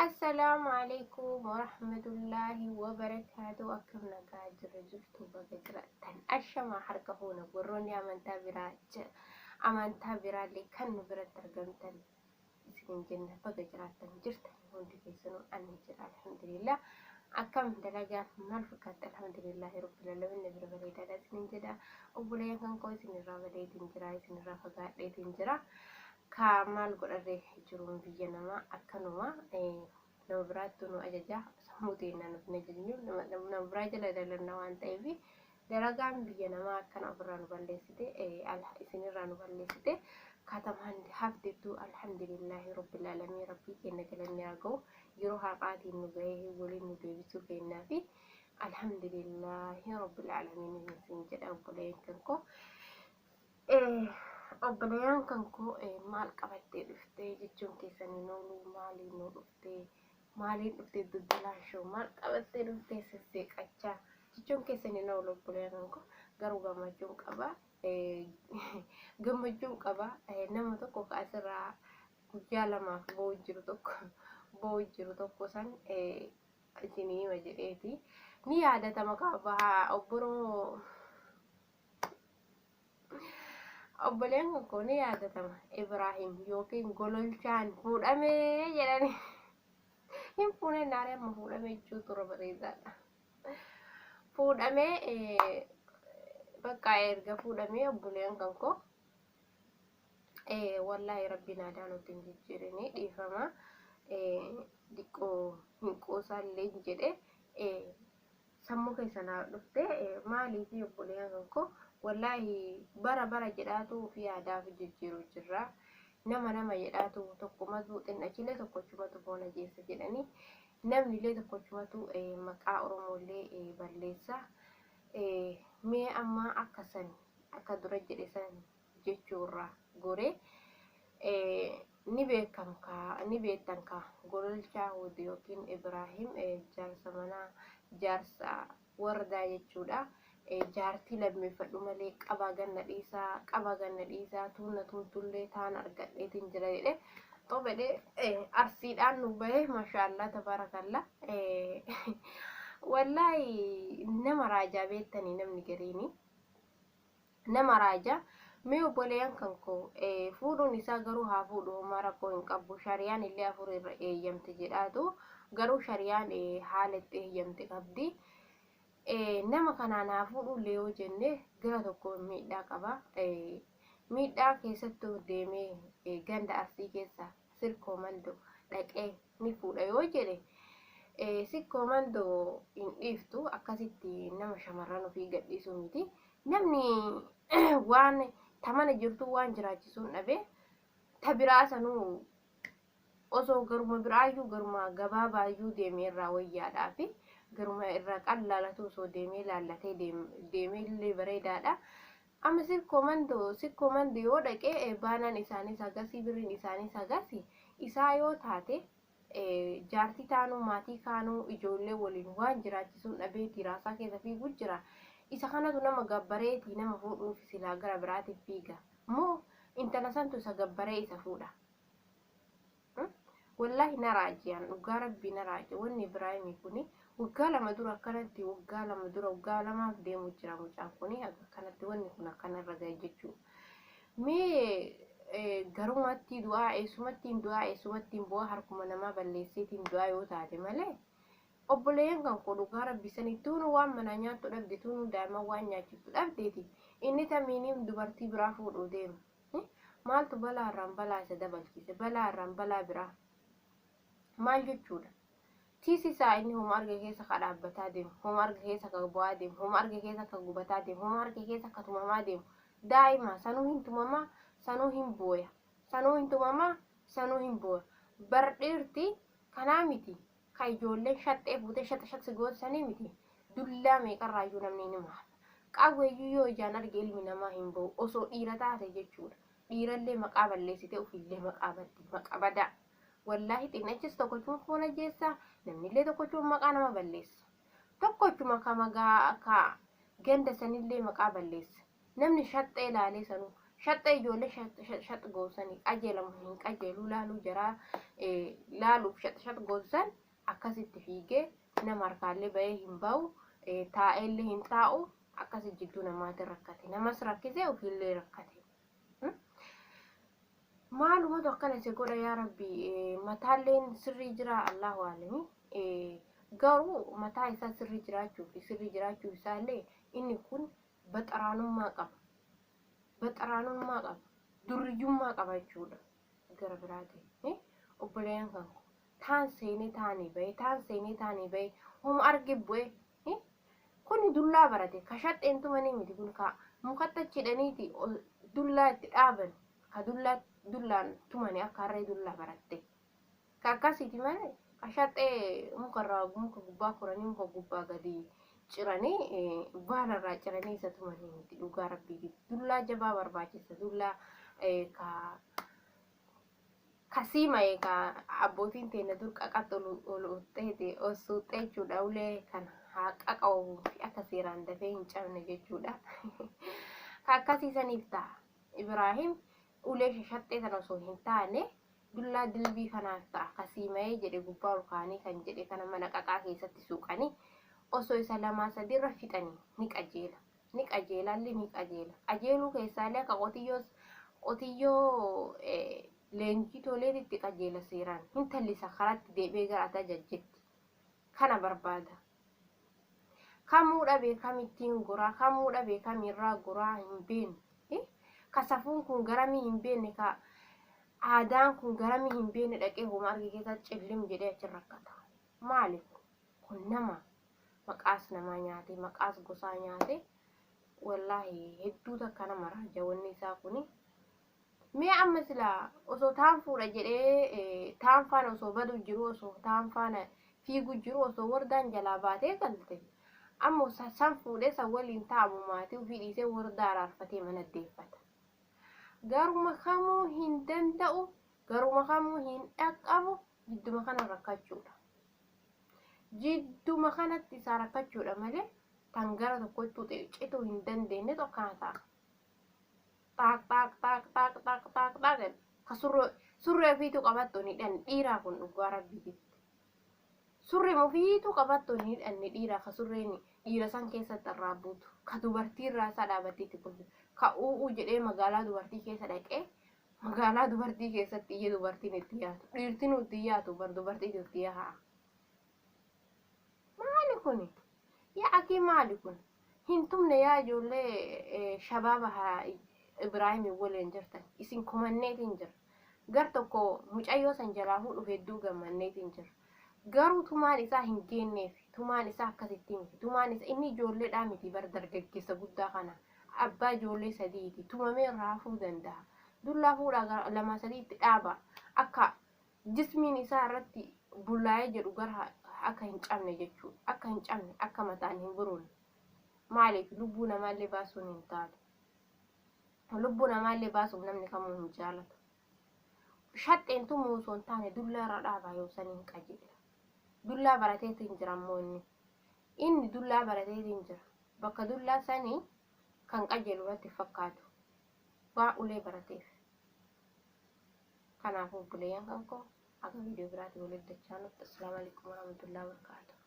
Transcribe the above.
Assalaamu alaikum warahmatullaahi wabarakaatu. Akkam nagaa jirra jirtu baga jiraattan. Ashamaa harka fuuna warroonni amantaa biraa amantaa biraallee kan nu biratti argamtan isinin jenna baga jiraattan jirtan hundi keessanuu ani jira alhamdulillah. Akkam dalagaan maal fakkaatti alhamdulillahi rabbil alamin na bira bareedaadha isinin jedha. Obboleeyyan kan koo isinirraa badeetiin jira isinirraa fagaadheetiin jira. Kaa maal godharree jiruun biyya namaa akkanuma nama biraattu nu ajaja sammuu teennaan of hin ajajnu nama biraa jala dalanna waan ta'eef dalagaan biyya namaa akkana ofirraa nu balleessite isinirraa nu balleessite katamaan haftettu alhamdulillahi rabbil alamin rabbii keenya galanni haa ga'u yeroo har'aatiin nu ga'ee waliin nu deebisuu kennaa fi alhamdulillahi rabbil alamin isin jedha obboleeyyan kan koo. Obboleeyyan kan koo maal qabattee dhuftee jechuun keessan hin oolu maaliin nu dhuftee maaliin dhuftee duddulaan maal qabattee dhuftee sesseeqachaa jechuun keessan hin oolu obboleeyyan kan koo garuu gammachuun qaba. Gammachuun qaba nama tokko ka asirraa guyyaa lamaaf boo'u jiru tokko boo'u jiru tokko san isinii hima jedheeti. Ni yaadatama qaba obboroo Obboleen koo ni yaadatama Ibraahim yookiin gololchaan fuudhamee jedhani. Hin fuunee naaree amma fuudhamee jechuu tura bareedaadha. Fuudhamee bakka erga fuudhamee obboleen kan koo wallaahi rabbiin aadaa nutti hin jijjiirini dhiifama diqqoo hin qoosaallee jedhe sammuu keessa naa dhufte maaliif obboleeyyan kan koo wallaahi bara bara jedhaatu ofii aadaa fi jijjiiru jirra. Nama nama jedhaatu tokkumatu xinnachilee tokkochumatu foon ajeessa jedhanii namnillee tokkochumatu maqaa Oromoollee balleessa. Mee amma akka san akka dura jedhe san jechuurraa goree ni beekam kaa ni beektan kaa gololchaa Huud yookiin Ibraahim jaarsa manaa jaarsa wardaa jechuudha. Jaartii lammeeffadhu malee qabaa ganna dhiisaa qabaa ganna dhiisaa tuunna tuuntullee taan argadheetiin jira jedhe xobedhe arsiidhaan nu bahe mashaallaa tabaarakallaa. Wallaahi nama raajaa beektanii namni gariini. Nama raaja mee obboleeyyan kan koo fuudhuun isaa garuu haa fuudhu homaa rakkoo hin qabu shariyaan illee afur irra eeyyamte jedhaatu garuu shariyaan haala itti eeyyamte qabdi. Nama kanaan haa fuudhu illee yoo jenne gara tokko miidhaa qaba. Miidhaa keessattuu deemee ganda arsii keessa sirkoo mando dhaqee ni fuudha yoo jedhe sikkoo mandoo hin dhiiftu akkasitti nama shamarran ofii gadhiisuu miti. Namni waan tamana jirtu waan jiraachisuun dhabe ta biraa sanuu osoo garuma biraayyuu garuma gabaabaayyuu deemee irraa wayyaadhaa fi garuma irraa qallaalatu osoo deemee laallatee deemee illee bareedaadha. Amma sikkoo mandoo sikkoo mandoo yoo dhaqee baanaan isaaniis hagasii birriin isaaniis hagasii isaa yoo taate jaartii taanuu maatii kaanuu ijoollee waliin waan jiraachisuun dhabeetii raasaa keessa fiiguu jira. Isa kanatu nama gabbareetii nama fuudhuuf silaa gara biraatiif fiiga. Moo intala santu isa gabbaree isa fuudha. Wallaahi na raajiyaan dhugaa rabbii na raaje wanni Ibraahimii kuni waggaa lama dura akkanatti waggaa lama dura waggaa lamaaf deemu jira mucaan kuni akkanatti wanni kun akkana irra gahe jechuudha. Mee garumatti du'aa eessumattiin du'aa eessumattiin bu'aa harkuma namaa balleesseetiin du'aa yoo taate malee obboleeyyan kan koo dhugaa rabbi sanii tuunu waan manaa nyaattu dhabde tuunu daa'imman waan nyaachiftu dhabdeeti inni tamiiniin dubartii biraa fuudhuu deema. Maaltu balaa irraan balaa isa dabalchiise balaa irraan balaa biraa maal jechuudha? Tiisi isaa inni homa arge keessa ka dhaabbataa deemu, homa arge keessa ka bu'aa deemu, homa arge keessa ka gubataa deemu, homa arge keessa ka tumamaa deemu. Daa'ima sanuu hin tumamaa, sanuu hin booya. Sanuu hin tumamaa, sanuu hin booya. Bar dhiirti kanaa miti ka ijoolleen shaxxee fuutee shaxa shaxsi gootu sanii miti. Dullaa meeqarraayyuu namni ni maala. Qawweeyyuu yoo ijaan arge ilmi namaa hin ba'u osoo dhiira taate jechuudha. Dhiirallee maqaa balleessitee ofiillee maqaa baddi maqa badaa. Wallaahi xinnachis tokkochuma foon ajjeessa namnillee tokkochuma maqaa nama balleessa. Tokkochuma ka magaa ka ganda sanillee maqaa balleessa. Namni shaxxee laalee sanuu Shaxxa ijoollee shax goosanii qajeelamu hin qajeelu laaluu jaraa laaluuf shax shax goosan akkasitti fiigee nama harkaallee bahee hin bahu, taa'ellee hin taa'u, akkasi jidduu namaatiin rakkate, namas rakkisee ofiillee rakkate. Maalumatu akkana isa godha yaa rabbi? Mataalleen sirrii jira, Allahu alami. Garuu mataa isaa sirrii jiraachuu fi sirrii jiraachuu isaallee inni kun baxaraanummaa qaba. Baxaraanummaa qaba. Durriyyummaa qaba jechuudha. Gara biraatiin. Obboleeyyan kan koo taan seenee taanii bahe, taan seenee taanii bahe, homa arge bu'e. Kuni dullaa barate ka shaxxeen tumanii miti, kun ka mukatti achi hidhaniiti dullaa itti dhaaban, ka dullaa dullaan tumanii akka harree dullaa baratte. Ka akkasiiti malee ka shaxxee mukarraa muka gubbaa koranii muka gubbaa gadi ciranii baalarraa ciranii isa tumanii miti dhugaa rabbiiti. Dullaa jabaa barbaachisa, dullaa ka kasiima ka abbootiin teenya dur qaqatti ol utteeti ol suuxxee jechuudha, ulee kana haa qaqa'uu fi akka seeraan dafee hin cabne jechuudha. Ka akkasiisaniif ta'a. Ibraahim ulee shashaxxee sana osoo hin taane dullaa dilbii kanaaf ta'a. Kasiima'ee jedhe gubbaa ol kaanii kan jedhe kana mana qaqaa keessatti suuqanii osoo isa lamaa sadiirra fixanii ni qajeela. Ni qajeelalli ni qajeela. Qajeeluu keessaallee akka qotiyyoo leenjii toleetitti qajeela seeraan. Intalli isa karatti deebi'ee gara ataa jajjetti. Kana barbaada. Kamuu dhabe kamittiin goraa, kamuu dhabe kamirraa goraa hin beekne. Ka safuun kun garamii hin beekne, ka aadaan kun garamii hin beekne dhaqee homa arge keessa cillim jedhee achi rakkata. Maali kun? Kun nama maqaas namaa nyaate, maqaas gosaa nyaate, wallaahi hedduu takka nama raaja wanni isaa kuni. Mee amma silaa osoo taan fuudha jedhee taan faana osoo badu jiru, osoo taan faana fiigu jiru, osoo wardaan jalaa baatee galte, ammoo san fuudhee san waliin taa'amu maatii ofii dhiisee wardaa araarfatee mana deeffata. Garuma kamuu hin danda'u, garuma kamuu hin dhaqqabu, jidduma kana rakkachuudha. Jidduma kanatti isaa rakkachuudha malee tan gara tokkotti cituu hin dandeenyetu akkana ta'a. Xaaq xaaq xaaq xaaq xaaq xaaq xaaq ka surree ofiitu qabattu hin hidhanne dhiiraa kun dhugaa rabbiititti. Surree ofiitu qabattu hin hidhanne dhiiraa, ka surreen dhiira san keessatti irraa buutu, ka dubartii irraa isaa dhaabattee itti kolfitu, ka u'uu jedhee magaalaa dubartii keessa dhaqee magaalaa dubartii keessatti iyya dubartiin itti yaatu, dhiirtiin itti yaatu bar dubartiin itti yaa'a. Maali kuni? Yaa akii maali kun? Hin tumne yaa ijoollee shabaaba Ibraahim waliin jirtan, isin komanneetiin jira. Gar tokko mucayyoo san jalaa fuudhuuf hedduu gammanneetiin jira. Garuu tumaan isaa hin geenneef, tumaan isaa akkasitti miti. Tumaan isaa inni ijoolleedhaa miti bar, dargaggeessa guddaa kana. Abbaa ijoollee sadiiti. Tumamee raafuu danda'a. Dullaa fuudhaa lama sadiitti dhaaba. Akka jismiin isaa irratti bullaa'ee jedhu gara akka hin cabne jechuudha. Akka hin cabne, akka mataan hin buruun. Maaliif lubbuu namaallee baasuun hin taatu. Lubbuu namaallee baasuuf namni kamuu hin jaalatu. Shaxxeen tumuu osoo hin taane dullaa irra dhaabaa yoo saniin qajeela. Dullaa barateetiin jira ammoo inni. Inni dullaa barateetiin jira. Bakka dullaa sanii kan qajeelu irratti fakkaatu. Waa ulee barateef. Kanaafuu obboleeyyan kan koo, akka viidiyoo biraatiin walitti dachaa nutti. Assalaamu alaikum warahmatullahi wabarakatuh.